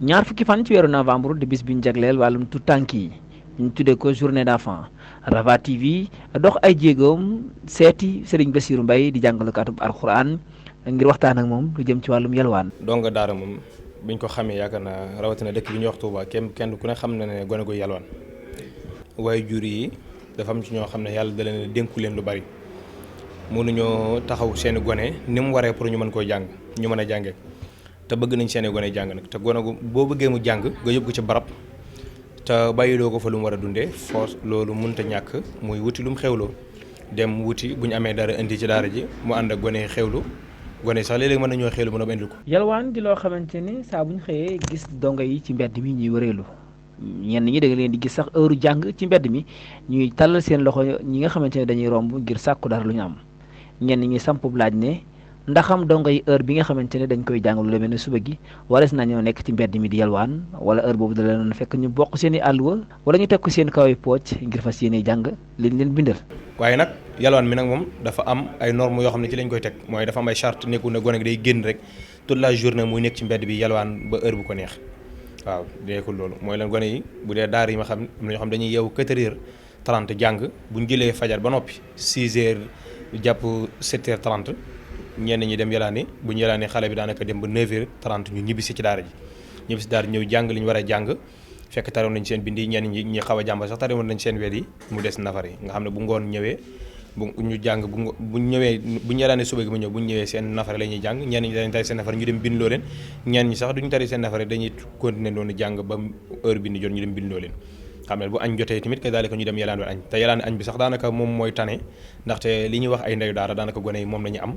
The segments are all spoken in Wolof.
ñaar fukki fan ci weeru novembre di bis bi ñu jagleel wàllum tout tànk yi ñu tuddee ko journée d'enfant Rafah TV dox ay jéegoom seeti Serigne Bassirou Mbaye di jàngalekatub alxuraan ngir waxtaan ak moom lu jëm ci wàllum yalwaan. donga daara moom biñ ko xamee yaakaar naa rawatina dëkk bi ñuy wax Touba kenn ku ne xam na ne gone gu yalwaan waaye jur yi dafa am ci ñoo xam ne yàlla da leen dénku leen lu bari mënuñoo taxaw seeni gone ni mu waree pour ñu mën koo jàng ñu mën a jàngee te bëgg nañ seeni gone jàng nag te gone gu boo bëggee mu jàng nga yóbbu ko ci barab te bàyyiloo ko fa lu mu war a dundee force loolu mënut a ñàkk muy wuti lu mu xewloo dem wuti bu ñu amee dara indi ci daara ji mu ànd ak gone xewlu gone sax léeg-léeg mën nañoo xewlu mën a indil ko. yalwaan di loo xamante ni saa bu ñu xëyee gis dongo yi ci mbedd mi ñuy wëreelu ñenn ñi da nga leen di gis sax heure jàng ci mbedd mi ñuy tàllal seen loxo ñi nga xamante ne dañuy romb ngir sàkku dara lu ñu am ñenn ñi sampub laaj ne ndaxam dongo yi heure bi nga xamante ne dañ koy jàng lu demee ne suba gi warees nañoo nekk ci mbedd mi di yalwaan wala heure boobu da leen fekk ñu bokk seen i àlluwa wala ñu teg ko seen kaw yi pooc ngir fas yéene jàng liñ leen bindal. waaye nag yalwaan mi nag moom dafa am ay normes yoo xam ne ci lañ koy teg mooy dafa am ay charte nekkul ne gone gi day génn rek toute la journée muy nekk ci mbedd bi yalwaan ba heure bu ko neex waaw nekkul loolu mooy lan gone yi bu dee daara yi ma xam am na ñoo xam dañuy yeewu 4h30 jàng bu ñu jëlee fajar ba noppi 6h jàpp 7h30 ñenn ñi dem yalaani bu ñu yalaani xale bi daanaka dem ba 9h30 ñu ñibbisi ci daara ji ñëw jàng li ñu war a jàng fekk tarewoon nañ seen bind yi ñenn ñi xaw a jàmba sax tarewoon nañ seen wet yi mu des nafar yi nga xam ne bu ngoon ñëwee bu ñu jàng bu ñëwee bu ñu yalaani suba gi ma ñëw bu ñu ñëwee seen nafar la ñuy jàng ñenn ñi dañuy tari seen nafar ñu dem bindloo leen ñenn ñi sax duñu tari seen nafar dañuy continuer noonu jàng ba heure bind jot ñu dem bindloo leen xam ne bu añ jotee tamit ka daal ko ñu dem yalaan añ te yalaan añ bi sax daanaka moom mooy tane ndaxte li ñuy wax ay ndeyu daara daanaka gone yi moom la ñu am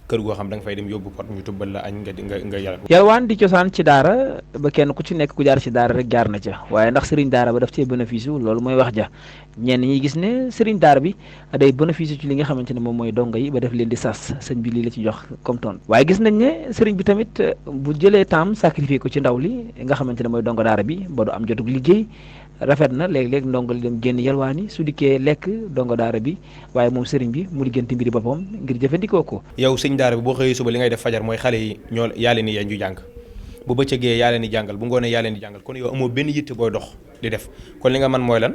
kër goo xam da nga fay dem yóbbu pot ñu tubbal la añ nga yalaan. yalwaan di cosaan ci daara ba kenn ku ci nekk ku jaar ci daara rek jaar na ca waaye ndax sëriñ daara ba daf cee bénéfice loolu mooy wax ja ñenn ñi gis ne sëriñ daara bi day bénéfice ci li nga xamante ne moom mooy dongo yi ba def leen di sas sëñ bi lii la ci jox comme ton waaye gis nañ ne sëriñ bi tamit bu jëlee temps sacrifié ko ci ndaw li nga xamante ne mooy dongo daara bi ba du am jotug liggéey rafet na léeg-léeg ndongo li dem génn yalwaani su dikkee lekk ndongo daara bi waaye moom sëriñ bi mu liggéenti mbiri boppam ngir jëfandikoo ko. yow sëñ daara bi boo xëyee suba li ngay def fajar mooy xale yi ñoo yaa leen di yee ñu jàng bu bëccëgee yaa leen di jàngal bu ngoonee yaa leen di jàngal kon yow amoo benn yitte booy dox di def kon li nga mën mooy lan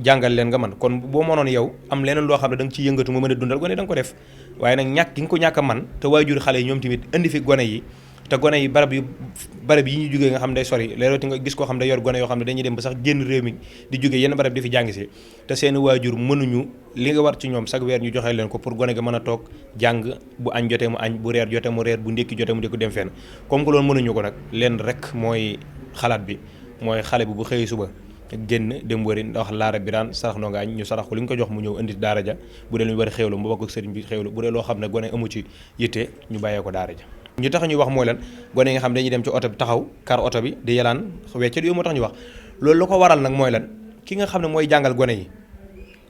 jàngal leen nga mën kon boo mënoon yow am leneen loo xam ne da nga ciy yëngatu mu mën a dundal gone da nga ko def waaye nag ñàkk gi nga ko ñàkk a man te waajur xale yi ñoom tamit indi fi gone yi te gone yi barab yi ñu jógee nga xam day sori léeg-léeg nga gis koo xam day yor gone yoo xam ne dañuy dem ba sax génn réew mi di jógee yenn barab di fi jàng si te seen waajur mënuñu li nga war ci ñoom chaque weer ñu joxe leen ko pour gone ga mën a toog jàng bu añ jotee mu añ bu reer jotee mu reer bu ndékki jotee mu ndékki dem fenn comme que loolu mënuñu ko nag leen rek mooy xalaat bi mooy xale bi bu xëyee suba génn dem wëri ndax laara biraan sarax noo nga añ ñu sarax ko li nga ko jox mu ñëw indi daara ja bu dee lu ñu war a xéewlu mu bokk ak sëriñ bi xéewlu bu dee loo xam ne gone amu ci yitte ñu bàyyee ko daara ja ñu tax ñuy wax mooy lan gone yi nga xam dañuy dem ci oto bi taxaw kar oto bi di yalaan weccet yooyu moo tax ñu wax loolu lu ko waral nag mooy lan ki nga xam ne mooy jàngal gone yi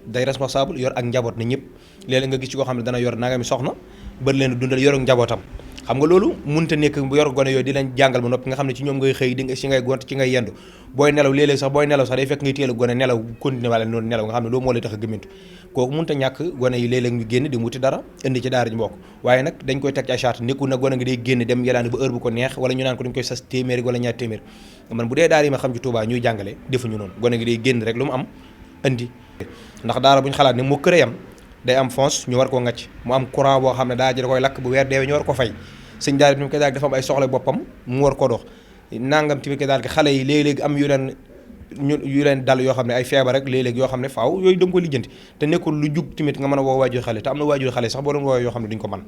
day responsable yor ak njaboot na ñëpp léeg-léeg nga gis ci koo xam ne dana yor nangami soxna bër leen dundal yor ak njabootam xam nga loolu mënta nekk bu yor gone yooyu di leen jàngal ba noppi nga xam ne ci ñoom ngay xëy di nga ci ngay gont ci ngay yendu booy nelaw léeg-léeg sax booy nelaw sax day fekk ngay téel a gone nelaw continuer wala noonu nelaw nga xam ne loolu moo lay tax a gëmmintu kooku mënta ñàkk gone yi léeg-léeg ñu génn di wuti dara indi ci daara ji mbokk waaye nag dañ koy teg ci ay charte nekkul nag gone gi day génn dem yalaani ba heure bu ko neex wala ñu naan ko dañ koy sas téeméer wala ñaar téeméer man bu dee daara yi ma xam ci Touba ñuy jàngale defuñu noonu gone gi day génn rek lu mu am indi ndax daara bu ñu xalaat ne moo kër yam day am fonce ñu war koo ngacc mu am courant boo xam ne daara ji da koy lakk bu weer deewee ñu war ko fay sëñ daara bi mu koy daal dafa am ay soxla boppam mu war ko dox nangam tamit daal xale yi léeg-léeg am yu leen dal yoo xam ne ay feebar rek léeg-léeg yoo xam ne faaw yooyu da nga ko lijjanti te nekkul lu jug tamit nga mën a woo waajur xale te am na waajur xale sax boo doon woo yoo xam ne duñ ko mën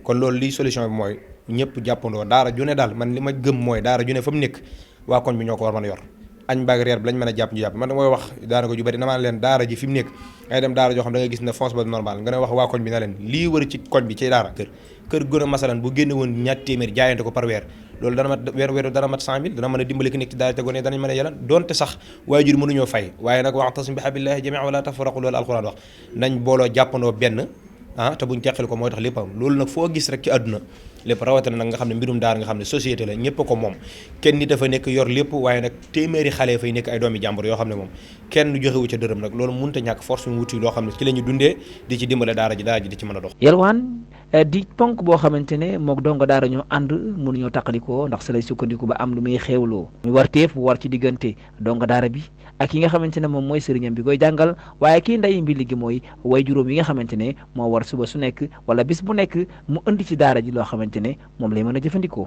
kon loolu li solution bi mooy ñëpp jàppandoo daara ju ne daal man li ma gëm mooy daara ju ne fa mu nekk waa koñ bi ñoo ko war mën a yor añ baag reer bi lañ mën a jàpp ñu jàpp man mooy wax daara ko ju bari namaa leen daara ji fi mu nekk ngay dem daara joo xam da nga gis ne fonce ba normal nga ne wax waa koñ bi na leen lii wër ci koñ bi ci daara kër gën a masalan bu génne woon ñaar téeméer jaayante ko par weer loolu dana mat weer dana mat 100 000 dana mën a dimbali ki nekk ci daara te gone danañ mën a yalan donte sax waajur mënuñoo fay waaye nag wa'tasim bi hablillahi jami'an wala tafarraqu loolu alxuraan wax nañ booloo jàppandoo benn te buñ teqal ko mooy tax lépp am loolu nag foo gis rek ci àdduna lépp rawatina nag nga xam ne mbirum daara nga xam ne société la ñëpp ko moom kenn nit dafa nekk yor lépp waaye nag téeméeri xale fay nekk ay doomi jàmbur yoo xam ne moom kenn joxewu ca dërëm nag loolu mënut a ñàkk force ñu wuti loo xam ne ci la ñu dundee di ci dimbale daara ji di ci mën a dox. yalwaan di ponk boo xamante ne mook donga daara ñoo ànd mënuñoo taqalikoo ndax sa lay sukkandiku ba am lu muy xéewloo muy warteef war ci diggante donga daara bi ak yi nga xamante ne moom mooy sëriñam bi koy jàngal waaye kii nday mbi ligi mooy way juróom yi nga xamante ne moo war suba su nekk wala bis bu nekk mu indi ci daara ji loo xamante ne moom lay mën a jëfandikoo